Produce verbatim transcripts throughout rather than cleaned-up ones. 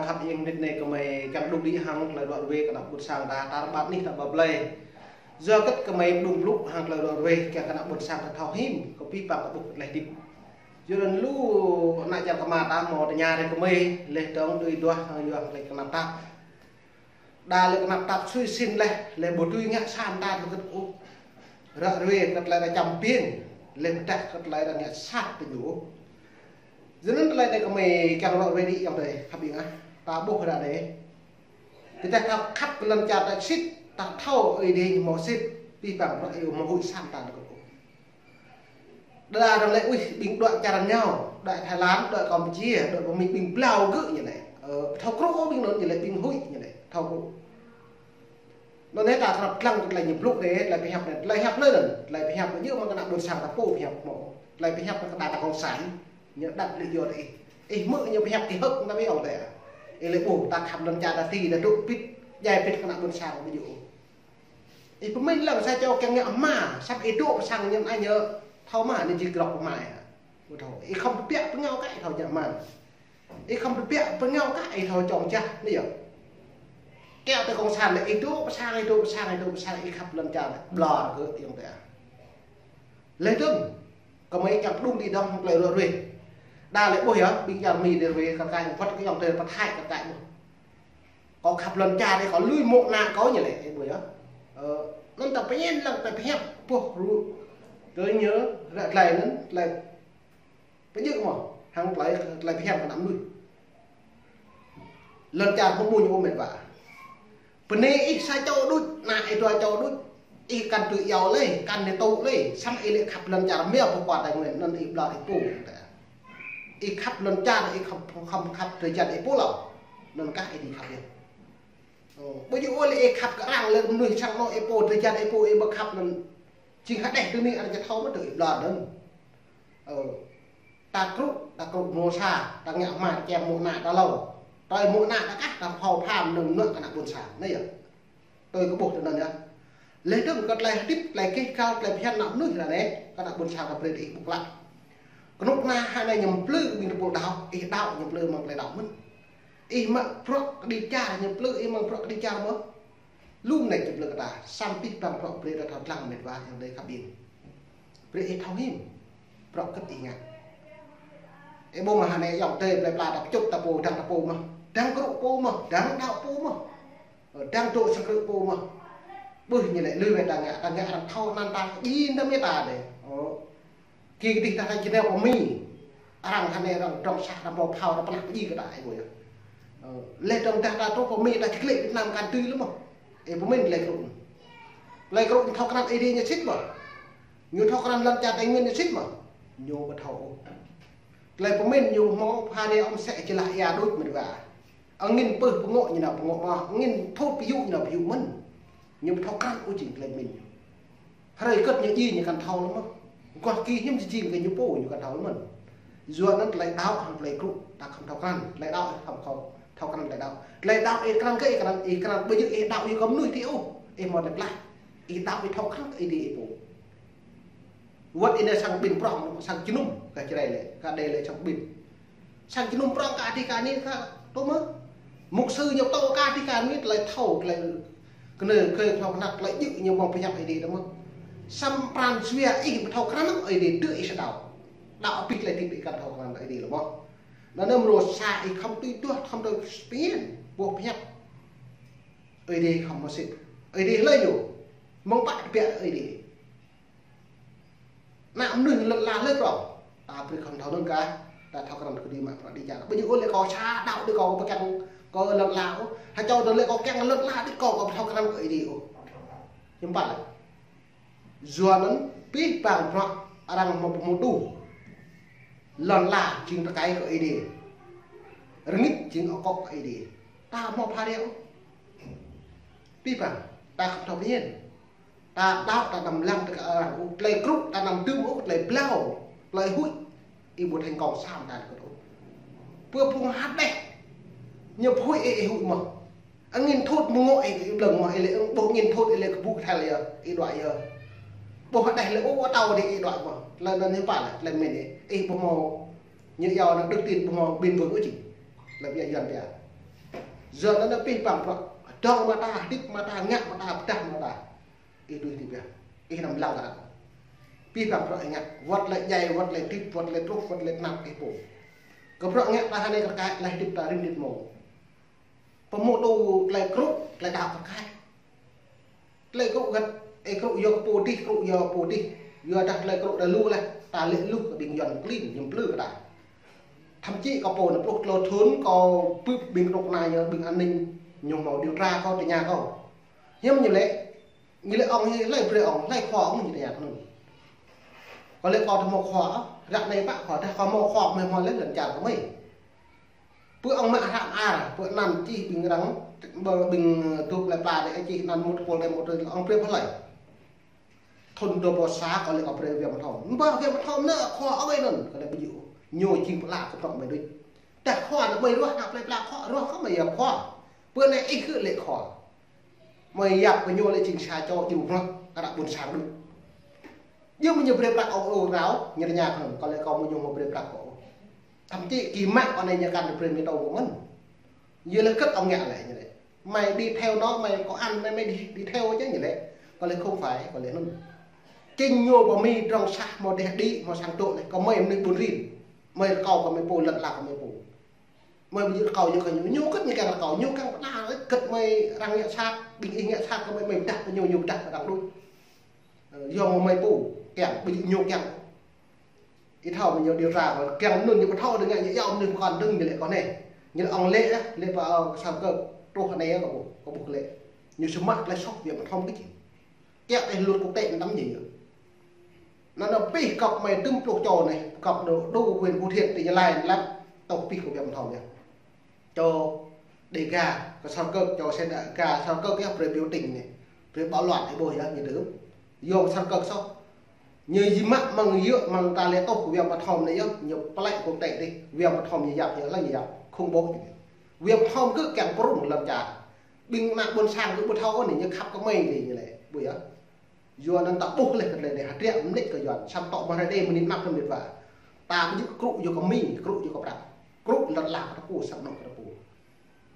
Hăp ing nit ne kơmơi kiăng đung đĭ hăng tơlơi ră ruai kơ ană ƀôn sang ta, ta rơbat nih ta ba blai. Yua kơ kơmơi đung blŭ hăng tơlơi ră ruai kiăng kơ ană ƀôn sang ta thâo hĭm, kơ pih păng kơ ƀuh kơ tơlơi hơdip. Yua anŭn lu ană čar kơma ta hmâo tơña rai kơmơi, leh dơ̆ng đuaĭ duah hăng yua hăng tơlơi kơnap tap. Đa lĕ kơnap tap sui sĭn leh, leh ƀu tui ngă sat ta tơlơi kơt ôh. Ră ruai kơ tơlơi ră čăm piên, leh pơdah kơ tơlơi ră ngă sat tơ ñu. Yua anŭn tơlơi anai kơmơi kiăng ră ruai đĭ yơh tơi, khăp ing ah. Ta ƀuh ră anai. Tơdah ta khăp kơ lŏn čar ta sĭt, ta thâo Ơi Adai ñu hmâo sĭt, pih păng ră iâu hmâo huĭ sat ta tơlơi kơt ôh. Đa dơ̆ng lĕ, ui, ƀing đuaĭ čar ñu, đuaĭ Thái Lan, đuaĭ Campuchia, đuaĭ pơ Mi, ƀing blao gơ̆ ñu lĕ. Ơ, thâo krŭ ƀing anŭn ñu lĕ, ƀing huĭ ñu lĕ, thâo krŭ. Anŭn anai ta krăp lăng kơ tơlơi ñu blŭ anai, tơlơi pơhiăp anai, tơlơi hiăp anai anŭn, tơlơi pơhiăp anai yơh mơ̆ng kơ ană ƀôn sang ta pô pơhiăp mơ̆. Tơlơi pơhiăp kơ đa ta kông sản, ñu đăp lĕ yua tơ ih. Ih hmư̆ ñu pơhiăp kơ hơ̆k ta ƀiă ôh tơi. Ih lĕ ƀuh ta khăp lŏn čar ta ti, ta dŏ pĭt, djai pĭt kơ ană ƀôn sang ƀu djơ̆ ôh. Ih pơmĭn lăng sa čô kiăng ngă hma, săp ih dŏ pơ sang ñu anai ñu thâo hma, ñu či krŏk pơ hma ih. Ƀu thâo. Ih khŏm tơbiă pơngao kah ih thâo ngă hma. Ih khŏm tơbiă pơngao kah ih thâo čŏng čah, anai yơh. Kiăng tơ kông sản lĕ ih dŏ pơ sang, ih dŏ pơ sang, ih dŏ pơ sang, ih khăp lŏn čar lĕ ƀlŏr kơ yơh tơi. Leh dơ̆ng, kơmơi kiăng đung đĭ dơ̆ng tơlơi ră ruai. Đa lĕ ƀuh yơh, ƀing čar Mi đe ruai kơ kai, wơ̆t kơ yơh tơi pơ Thái kơ kai ƀuh. Kâo khăp lŏn čar đe, kâo lui mŏ ană kâo ñu lĕ, ih ƀuh yơh. Ơ, anŭn ta pơñen lăng ta pơhiăp, ƀuh ră. Tơlơi ñu, ră tơlơi anŭn, tơlơi pơjing mơ̆, hăng tơlơi, tơlơi pơhiăp kơ ană mơnuih. Lŏn čar pơmŭn ôh met wa. Bơnai ih sa čô đôč, ană ih dua čô đôč, ih kăn tui iâu lĕ, kăn nê tŭ lĕ, samơ̆ ih lĕ khăp lŏn čar mơ̆ pơkua Tây Nguyên, anŭn ih ƀlŏr ih pô. Ih khăp lŏn čar, ih khăp, khăp, khăp drơi jăn ih pô lŏ. Anŭn kah ih đĭ khăp yơh. Ơ, ƀu djơ̆ ôh lĕ ih khăp kơ arăng lĕ mơnuih sang anŏ ih pô, drơi jăn ih pô, ih ƀu khăp anŭn. Jing hơđeh tơ anai arăng či thâo mơ̆ tơ ih ƀlŏr anŭn. Ơ, ta krŭ, ta krŭ mơ̆ sa, ta ngă hma, ta kiăng mŏ ană ta hlâo. Tơlơi mŏ ană ta kah, ta phao pham nơ̆ng mơnuă kơ ană ƀôn sang. Anai yơh. Tui kơ ƀuh tơ anŭn yơh. Leh dơ̆ng kơ tơlơi hơdip, tơlơi keh kal, tơlơi phiăn ană mơnuih ră anai, kơ ană ƀôn sang ta brơi ih ƀuh klă. Kơnuk kơna hơnai ñu plư ƀing tơpul đaŏ, ih đaŏ ñu plư mơ̆ng tơlơi đaŏ mơ̆n. Ih mă bruă kơđi čar ñu plư ih mơ̆ng bruă kơđi čar mơ̆. Lu mơneč ñu plư kơ ta, samơ̆ pih păng bruă brơi ta thâo lăng met wa yơh tơi khăp ing. Brơi ih thâo hĭm, bruă kơt ih ngă. Ih ƀuh mơ̆ hơnai yơh tơi plơi pla ta pơčŭt ta pô, dăng ta pô mơ̆. Dăng krŭ pô mơ̆, dăng đaŏ pô mơ̆. Ơ, dăng dŏ sang krư̆ pô mơ̆. Ƀuh ñu lĕ lui wai ta ngă, ta ngă arăng thâo anăn ta, djĭ anăm met ta đe. Ơ. Kơ kơdih ta thâo čơneo pơ Mi. Arăng hơnai arăng drŏng sah arăng pơphao arăng pơnah pơjing kơ ta ih ƀuh yơh. Ơ, leh dơ̆ng dah ta truh pơ Mi ta či glĕ Việt Nam kăn tui lĕ mơ̆. Ih pơmĭn tơlơi krŭ. Tơlơi krŭ ñu thâo krăn Ơi Adai ñu sĭt mơ̆. Ñu thâo krăn lŏn čar Tây Nguyên ñu sĭt mơ̆. Ñu ƀu thâo ôh. Tơlơi pơmĭn ñu hmâo pha rai ôm sĕ či lah ia đôč met wa. Angĭn pơh pơngŏ ñu nao pơngŏ mơ̆n, angĭn thut pơyŭ ñu nao pơyŭ mơ̆n. Ñu ƀu thâo krăn ôh jing tơlơi pơmĭn ñu. Hrơi kơt ñu djai ñu kăn thâo lĕ mơ̆n. Guah ki hiư̆m či jing kơ ñu pô ñu kăn thâo lĕ mơ̆n. Yua anŭn tơlơi đaŏ hăng tơlơi krŭ ta khŏm thâo krăn, tơlơi đaŏ khŏm khŏm thâo krăn tơlơi đaŏ. Tơlơi đaŏ ih krăn kơ ih krăn, ih krăn ƀu djơ̆ ih đaŏ ih kơ mơnuih tih ôh, ih hmâo tơlơi pơklaih. Ih đaŏ ih thâo krăn kơ Ơi Adai ih pô. Wơ̆t ih anai sang ƀing prŏng, sang jơnum, kơ Jrai lĕ, kơ Ơi Adai lĕ sang ƀing. Sang jơnum prŏng kơ adih kơ anih kơ, tŭ mơ̆. Mục sư ñu pơtô kơ adih kơ anih tơlơi thâo, tơlơi kơnơ̆ng khơi thâo kơnăk, tơlơi djơ̆ ñu mơ̆ng pơhiăp Ơi Adai tŭ mơ̆. Samơ̆ pran jua ih ƀu thâo krăn Ơi Adai, tơ ih sa đaŏ. Đaŏ abih tơlơi hơdip ih kăn thâo krăn Ơi Adai lĕ mơ̆. Anŭn anai mrô sa ih khŏm tui duah, khŏm tui pơmĭn, ƀuh pơhiăp. Ơi Adai khŏm mơsĭt. Ơi Adai hlơi ñu. Mơ̆ng pă tơbiă Ơi Adai. Ană mơnuih lŏn ala hlơi prŏng. Ta brơi khŏm thâo anŭn kah, ta thâo krăn kơđi mă bruă kơđi čar. Ƀu djơ̆ ôh lĕ kâo sa đaŏ đĭ kâo ƀu kiăng kơ lŏn ala ôh. Hơčâo tơlơi kâo kiăng lŏn ala đĭ kâo, kâo ƀu thâo krăn kơ Ơi Adai ôh. Hiư̆m pă lĕ. Yua anŭn pih păng bruă arăng hmâo pơhmutu. Lŏn ala jing tơkai kơ Ơi Adai. Rơngit jing akŏ kơ Ơi Adai. Ta hmâo pha rai ôh. Pih păng, ta khŏm thâo pơmĭn. Ta đaŏ ta anăm lăng tơ kơ arăng ôh, tơlơi krŭ ta anăm dưm ôh, tơlơi blao, tơlơi huĭ. Ih ƀu thành công sa mơta kơ ôh. Pơ phung hơđeh. Ñu pơhuĭ ih, ih huĭ mơ̆. Angĭn thut mơ̆ ngŏ ih, ih blơ̆ng mơ̆, ih lĕ ƀuh angĭn thut, ih lĕ kơƀŭ kơthel yơh, ih đuaĭ yơh. Ƀuh hơđeh lĕ ôh, atâo đĭ ih đuaĭ mơ̆. Tơlơi anŭn hiư̆m pă lĕ, tơlơi pơmĭn ih. Ih ƀu hmâo, ñu iâu anăn đức tin ƀu hmâo bền vững ôh jing. Tơlơi pơyua Yuan pia. Yua anŭn pih pang bruă dŏng mơta, hơdip mơta, ngă mơta, pơdah mơta. Ih tui hơdip yơh. Ih anăm lăng kơ arăng. Pih pang bruă ih ngă. Wơ̆t lĕ djai, wơ̆t lĕ hơdip, wơ̆t lĕ truh, wơ̆t lĕ tơnap ih pô. Kơ bruă ngă ta hơnai kơ kaĭ, tơlơi hơdip ta rĭm rit mông. Pơmŭt tui tơlơi krŭ, tơlơi đaŏ kơ kaĭ. Tơlơi krŭ găt, ê krŭ yua kơ pô dih, krŭ yua pô dih. Yua dah tơlơi krŭ đa lu leh, ta lĕ lu kơ ƀing Yuan klin, ñu plư kơ ta. Thậm chí kâo pô anai pluh klâo thŭn, kâo bưp ƀing krŭ anai ñu, ƀing an ninh, ñu hmâo điều tra kâo, tơña kâo. Hiư̆m ñu lĕ, ñu lĕ ŏng hĭ, hlơi brơi ŏng, hlơi khua ŏng ñu tơña kâo anŭn. Kâo lĕ kâo ƀu hmâo khua, ră anai pă khua, dah kâo hmâo khua, mơi hmâo lĕ lŏn čar kơ mơi. Pơ ŏng mă hră mơar, pơ anăn čih ƀing arăng, ƀơ ƀing dŏ plơi pla dêh čih anăn mŭt pôl dêh mŭt ƀơi ŏng brơi pơhlơi. Thŭn dua rơbâo sa kâo lĕ kâo brơi Wia Mơthom. Ƀă Wia Mơthom anŭn khua ơi anŭn, kâo lĕ ƀu djơ̆. Ñu jing pơala kơ prŏng mơi đôč. Dah khua anŭn mơi ruah, ană plơi pla khua ruah kơ mơi yap khua. Pơ anai ih kơ lĕ khua. Mơi yap kơ ñu lĕ jing sa čô djru bruă, kơ ană ƀôn sang đôč. Yua mơ̆ ñu brơi prăk ôh ôh rao, ñu tơña kơ anŭn, kâo lĕ kâo mơ̆ ñu hmâo brơi prăk kâo ôh. Thậm chí kih mă kâo anai ñu kăn brơi mơi tŏ kơ mơ̆n. Yua lĕ kơ̆t ŏng ngă lĕ ñu lĕ. Mày đi theo nó, mày có ăn, mày, mày đi, đi theo chứ ñu lĕ. Kâo lĕ không phải, kâo lĕ anŭn. Jing ñu pơmĭn trong sah hmâo dêh đĭ, hmâo sang dŏ lĕ, kơ mơi mơnuih ƀun rin. Mơi rơkâo kơ mơi pô, lăt lăk kơ mơi pô. Mơi ƀu djơ̆ rơkâo ñu kơ ñu, ñu kơ̆t ñu kiăng rơkâo, ñu kiăng pơdah, kơ̆t mơi arăng ngă sat, ƀing ih ngă sat kơ mơi, mơi pơdah kơ ñu, ñu pơdah kơ arăng đôč. Ơ, yua mơi pô, kiăng, ƀu djơ̆ ñu kiăng. Ih thâo mơ̆ ñu điều tra, kiăng anŭn ñu ƀu thâo dơ̆ng ngă, ñu iâu anŭn pơkŏn dơ̆ng ñu lĕ kơ anai. Ñu lĕ ŏng lĕ, lĕ pơ, ơ, kơ sang kơ truh anai kơ ƀu, kơ ƀu lĕ. Ñu sơmă tơlơi soh Wia Mơthom kơ jing. Kiăng tơlơi luật quốc tế anŭn tăm jing yơh. Anŭn anŭn pih kŏp mơi tơm pluh čô anai, kŏp đô, đô huyện Phú Thiện, tỉnh Gia Lai, lăp tŏ pih kơ Wia Mơthom yơh. Čô Đêga, kơ Sar Kơk, čô Sêđa Ga, Sar Kơk yơh brơi biểu tình anai. Brơi bạo loạn ih ƀuh yơh, ñu tơm. Yua Sar Kơk soh. Ñu jing mă mơ̆ng yơh, mơ̆ng ta lĕ tŏ kơ Wia Mơthom anai yơh, ñu pơlĕ quốc tế dih. Wia Mơthom ñu yap, ñu lăng ñu yap. Khủng bố. Wia Mơthom kơ kiăng pơrŭng lŏn čar. Ƀing ană ƀôn sang kơ ƀu thâo anai, ñu khăp kơ mơi anai ñu lĕ. Ƀuh yơh. Yua anŭn ta ƀuh leh kơ tơlơi anai hơdră mơneč kơ Yuan, samơ̆ tŏ mơ̆ hrơi anai mơ̆n anăp anŭn mĕt wa. Ta ƀu djơ̆ krŭ yua kơ Mi, krŭ yua kơ prăk. Krŭ lăt lăk kơ ta pô, samơ̆ anŏ kơ ta pô.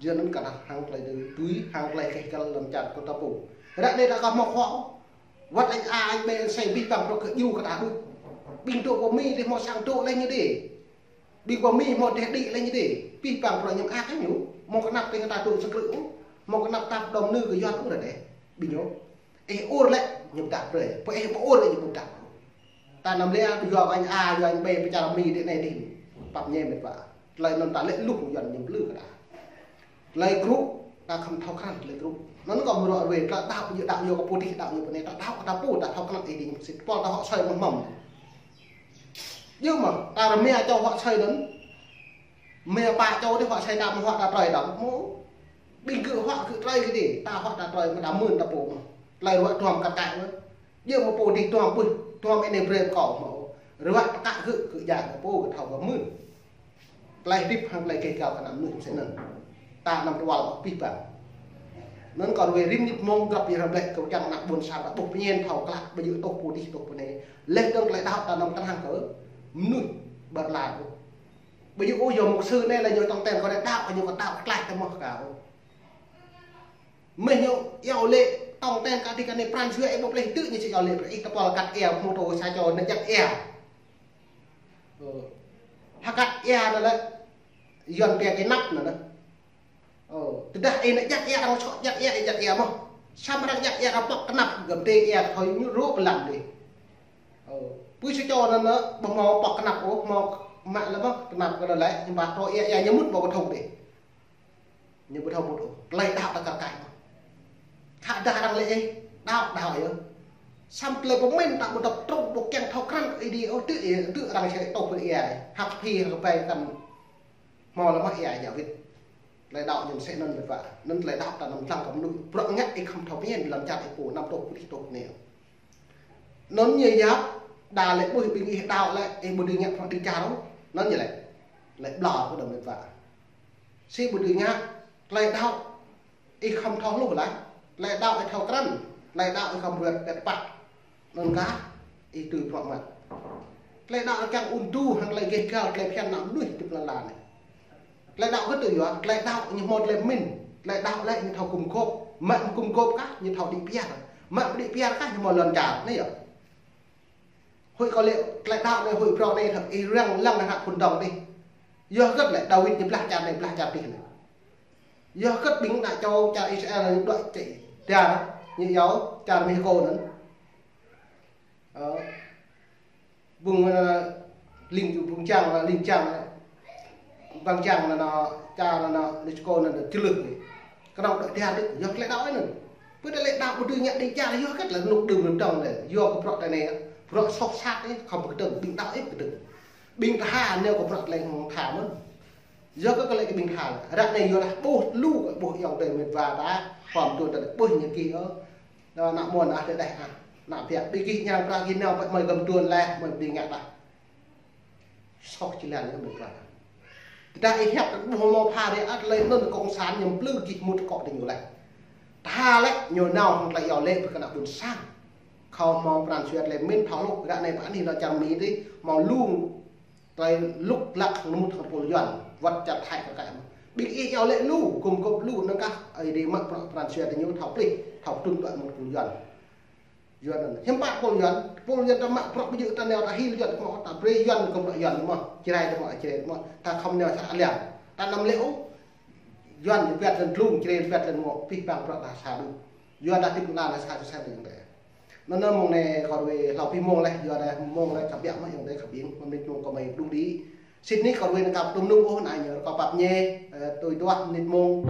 Yua anŭn kơ ta hăng tơlơi tui, hăng tơlơi keh kăl lăm čar kơ ta pô. Ră anai ta kơ hmâo khua. Wăt anh A, anh B, anh C, ƀing pang bruă kơ djru kơ ta đôč. Ƀing dŏ pơ Mi dêh hmâo sang dŏ leh ñu dêh. Ƀing pơ Mi hmâo dêh đĭ leh ñu dêh. Pih pang bruă ñu mơak kơ ñu. Hmâo kơnăp tơ̆ng ta tŭ sơkrư̆ ôh. Hmâo kơnăp tap đom nư kơ Yuan ôh ră anai. Ƀing ñu. Ih ur lĕ, ñu pơdah brơi. Pơ ih ƀu ur lĕ ñu pơdah. Ta anăm lĕ, yua kơ anh A, yua anh B, pơčar Mi dêh anai dêh. Pap ñe mĕt wa. Tơlơi anŭn ta lĕ luh Yuan ñu plư kơ ta. Tơlơi krŭ, ta khŏm thâo krăn tơlơi krŭ. Anŭn kâo mơ̆ ră ruai, ta đaŏ yơh, đaŏ yơh kơ pô dih, đaŏ yơh pơ anai, ta đaŏ kơ ta pô, ta thâo krăn ih dih, sĭt pol ta hŏ asơi mơ̆n mơ̆n. Yua mơ̆, ta rơma čô hŏ asơi anŭn. Rơma pă čô dih hŏ asơi ta mơ̆ hŏ ta trơi đŏng mơ̆. Ƀing gơ̆ hŏ gơ̆ trơi kơ dih, ta hŏ ta trơi mơ̆ ta mưn ta pô mơ̆n. Tơlơi ruă duăm kăt kaĭ mơ̆n. Yua mơ̆ pô dih duăm ƀuh, duăm anai brơi kâo mơ̆. Ruă pơkă gơ̆, gơ̆ djă kơ pô, gơ̆ thâo gơ̆ mưn. Tơlơi hơdip hăng tơlơi keh kăl kơ ană mơnuih mơsĕ anŭn. Ta anăm tơwăl ôh pih pang. Anŭn kâo ruai rĭm nit mông grăp yơh ră blĕ kơ kiăng ană ƀôn sang ta ƀuh pơñen thâo klă, ƀu djơ̆ tŏ pô dih tŏ pô anai. Leh dơ̆ng tơlơi đaŏ ta anăm kơnang kơ mơnuih ƀơi lŏn ôh. Ƀu djơ̆ ôh yua mục sư anai lĕ ñu tŏng ten kơ anai đaŏ, kơ ñu kơ đaŏ klaih tơmơ̆ kơ ôh. Mơ̆ ñu iâu lĕ tŏng ten kơ dih kơ anai pran jua ih ƀuh leh tơ̆ ñu či iâu lĕ brơi ih tơpul kăt ia mô tô sa čô anai jăk ia. Ơ. Hơkăt ia anŭn lĕ Yuan pia kơ năp anŭn lĕ. Ơ, tơdah ih anai jăk ia, arăng čŏk jăk ia, ih jăk ia mơ̆. Samơ̆ arăng jăk ia, arăng pŏk kơnăp, gơ̆m tê ia, thâo ñu rŏ pơlăm dih. Ơ, pui sa čô anŭn lĕ, ƀu hmâo pŏk kơnăp ôh, hmâo mă lĕ mơ̆, kơnăp kơ lĕ, ñu ƀă trŏ ia, ia ñu mŭt ƀơi kơthŭng dih. Ñu ƀu thâo mŭt ôh, tơlơi đaŏ ta kăl kaĭ mơ̆n. Khă dah arăng lĕ ih, đaŏ, đaŏ yơh. Samơ̆ tơlơi pơmĭn ta ƀu dŏ trŭn, ƀu kiăng thâo krăn kơ ih dih ôh, tơ̆ ia, tơ̆ arăng sĕ tŏ pơ ia, hăp phi, hăp ƀai kăn hmâo lĕ mơ̆ ia, ia wĭt. Tơlơi đaŏ ñu mơsĕ anŭn mĕt wa. Anŭn tơlơi đaŏ ta anăm lăng kơ mơnuih. Bruă ngă ih khŏm thâo pơñen, lăm čar ih pô, anăm tŏ pơ dih tŏ pơ anai. Anŭn ñu yap, đa lĕ ƀuh ƀing ih đaŏ lĕ, ih ƀu dưi ngă pơđĭ čar ôh. Anŭn ñu lĕ, lĕ ƀlŏr kơ đơ̆m mĕt wa. Sĭ ƀu dưi ngă, tơlơi đaŏ, ih khŏm thâo hluh laih, tơlơi đaŏ ih thâo krăn, tơlơi đaŏ ih khŏm ruai pĕt păt. Anŭn kah, ih tui bruă mă. Tơlơi đaŏ ih kiăng ŭn tŭ hăng tơlơi keh kăl, tơlơi phiăn ană mơnuih tŭ plơi pla anai. Tơlơi đaŏ kơ tui yua, tơlơi đaŏ ñu hmâo tơlơi pơmĭn. Tơlơi đaŏ lĕ ñu thâo gum gôp, mă gum gôp kah ñu thâo đĭ piar. Mă đĭ piar kah ñu mơ̆ lŏn čar, anai yơh. Hơi kơ lĕ tơlơi đaŏ anai hơi prŏng anai thâo ih răng lăng ană kŭn dŏng dih. Yua hơget lĕ Dawid ñu blah čar anai blah čar dih lĕ. Yua hơget ƀing ană čô čar Israel ñu đuaĭ čĕ. Čar ñu yua čar Mexiko anŭn. Ơ, bung, ơ, ling bung čang, ling čang, bang čang anŭn, čar anŭn, Mexiko anŭn čơlưh anai. Kơnơ̆ng đuaĭ čar dih, yua tơlơi đaŏ anŭn. Pơ tơlơi đaŏ ƀu dưi ngă đĭ čar, yua hơget lĕ rơnŭk đưm rơnŭk dŏng lĕ, yua kơ bruă tơlơi anai, bruă soh sat anai, khŏm pơkơdơ̆ng, ƀing đaŏ ih pơkơdơ̆ng. Ƀing tha anai kơ bruă tơlơi hăng tha mơ̆n. Yua kơ tơlơi kơ ƀing tha lĕ. Ră anai yua lah ƀuh lu, ƀuh ayŏng adơi met wa ta, khŏm tuan tơlơi ƀuh ñu kih ơ. Ană mơnuih ană tơdeh ah. Ană biă ƀing gih ñang prăk gih nao pơ mơi gơm tuan leh, mơi ƀing ngă dah. Soh či lăng gơm prăk. Tơdah ih hiăp ƀuh mơ̆ pha rĕ ah, tơlơi anŭn cộng sản ñu plư gih mŭt kŏ tơ ñu leh. Tha lĕ ñu nao hăng tơlơi iâu lĕ pơ kơ ană ƀôn sang. Khŏm hmâo pran jua tơlơi mĭn thâo hluh, ră anai pơ anih lŏn čar Mi dih, hmâo lu tơlơi lŭk lăk hăng mŭt hăng pôl Yuan, wơ̆t čar Thái kơ kaĭ mơ̆n. Ƀing ih iâu lĕ lu, gum gôp lu, năng kah Ơi Adai mă bruă pran jua tơ ñu thâo plih, thâo trŭn đuaĭ mŭt pôl Yuan. Yuan anŭn. Hiư̆m pă pôl Yuan, pôl Yuan ta mă bruă ƀu djơ̆ ta nao ta hil Yuan kơ mơ̆, ta brơi Yuan kơ bruă Yuan mơ̆, Jrai ta mă Jrai mơ̆, ta khŏm nao sa alian. Ta anăm lĕ ôh, Yuan ñu pĕt lĕn tlung, Jrai pĕt lĕn mơ̆, pih pang bruă ta sa đu. Yuan ta tip na na sa sa đu. Anŭn anŭn mơ̆ng anai kơ ruai hlâo pih mông leh, yua anai mông leh kơ biă mă ayŏng adơi kơ ƀing, mơ̆ng anai mơ̆ng kơ mơi blung đĭ. Sĭt nik kơ ruai anai kơ tum nung ôh anai ñu kơ pap ñe, ơ, tui duah mơnit mông.